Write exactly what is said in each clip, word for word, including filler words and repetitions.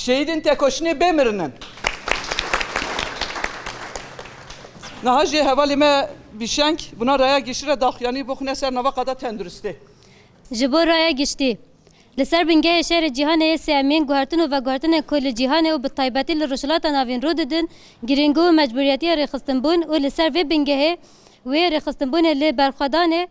Şehîdên tekoşînê bê mirin in. Niha jî hevalê me Bîşeng bûna raya giştî re daxuyanî bixwîne ser nava qada tenduristê. Ji bo raya giştî. Li ser bingehê şerê cîhanê yê sêyemîn, guhertin û veguhertinên ku li cîhanê û bi taybetî li Rojhilata Navîn rû didin, girîngo û mecbûriyetiya rêxistinbûn û li ser vê bingehê wê rêxistinbûnê li berxwedanê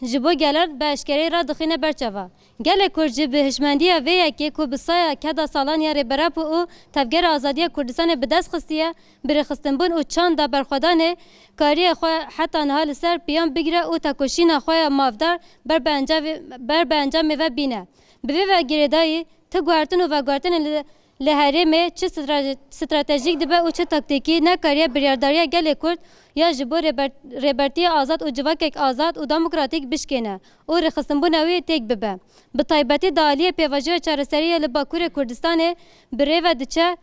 ji bo gelan bi eşkereyî radixîne ber çava. Gelê Kurd jî bi hişmendiya vê yekê ku bi saya keda salan ya Rêber Apo û Tevgera Azadiya Kurdistanê bi dest xistiye, bi rêxistinbûn û çanda berxwedanê kariye xwe heta niha li ser piyan bigire û tekoşîna xwe ya mafdar ber bi encavê-, ber bi encamê ve bîne. Bi vê ve girêdayî, ti guhertin û veguhertinên li, li herêmê çi stra-, stratejîk dibe û çi taktîkî nekariye biryardariya gelê Kurd ya ji bo rêber-, rêbertiya azad û civakek azad û demokratîk bişkêne û rêxistinbûna wî têk bibe. Bi taybetî di aliyê pêvajoya çareseriyê li Bakurê Kurdistanê bi rê ve diçe,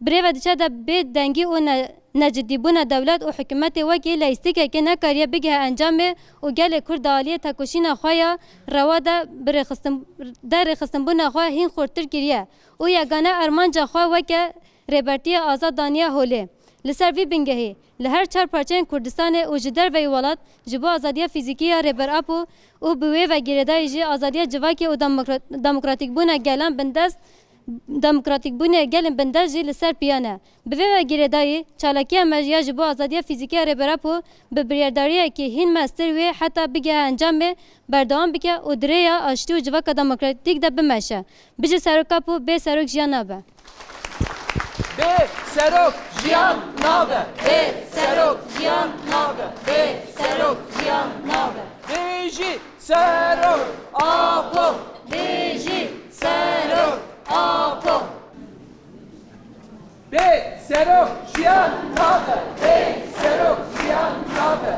bi rê ve diçe de bê dengî û ne-, necidîbûna dewlet û hikûmetê wekî leyîstîkekê nekariye bigihe encamê û gelê Kurd di aliyê tekoşîna xwe ya rewa de bi rêxistin-, de rêxistinbûna xwe hîn xurttir kiriye û yegane armanca xwe weke rêbertiya azad daniye holê. Li ser vî bingehî, li her çar parçeyên Kurdistanê û ji derveyî welat ji bo azadiya fîzîkî ya Rêber Apo û bi wê ve girêdayî jî azadiya civakê û demokra-, demokratîkbûna gelan bindest, demokratîkbûnê gelên bindest jî li ser piyan e. Bi vê ve girêdayî, çalakiya me ya ji bo azadiya fîzîkî ya Rêber Apo bi biryardariyekî hîn mestir wê heta bigihe encamê berdewam bike û di rêya aştî û civaka demokratîk de bimeşe. Bijî Serok Apo, bê Serok jiyan nabe. Bê Serok jiyan nabe. Bê Serok jiyan nabe. Bê Serok jiyan nabe. Bijî Serok Apo. Bijî Serok Apo. Bê Serok jiyan nabe. Bê Serok jiyan nabe.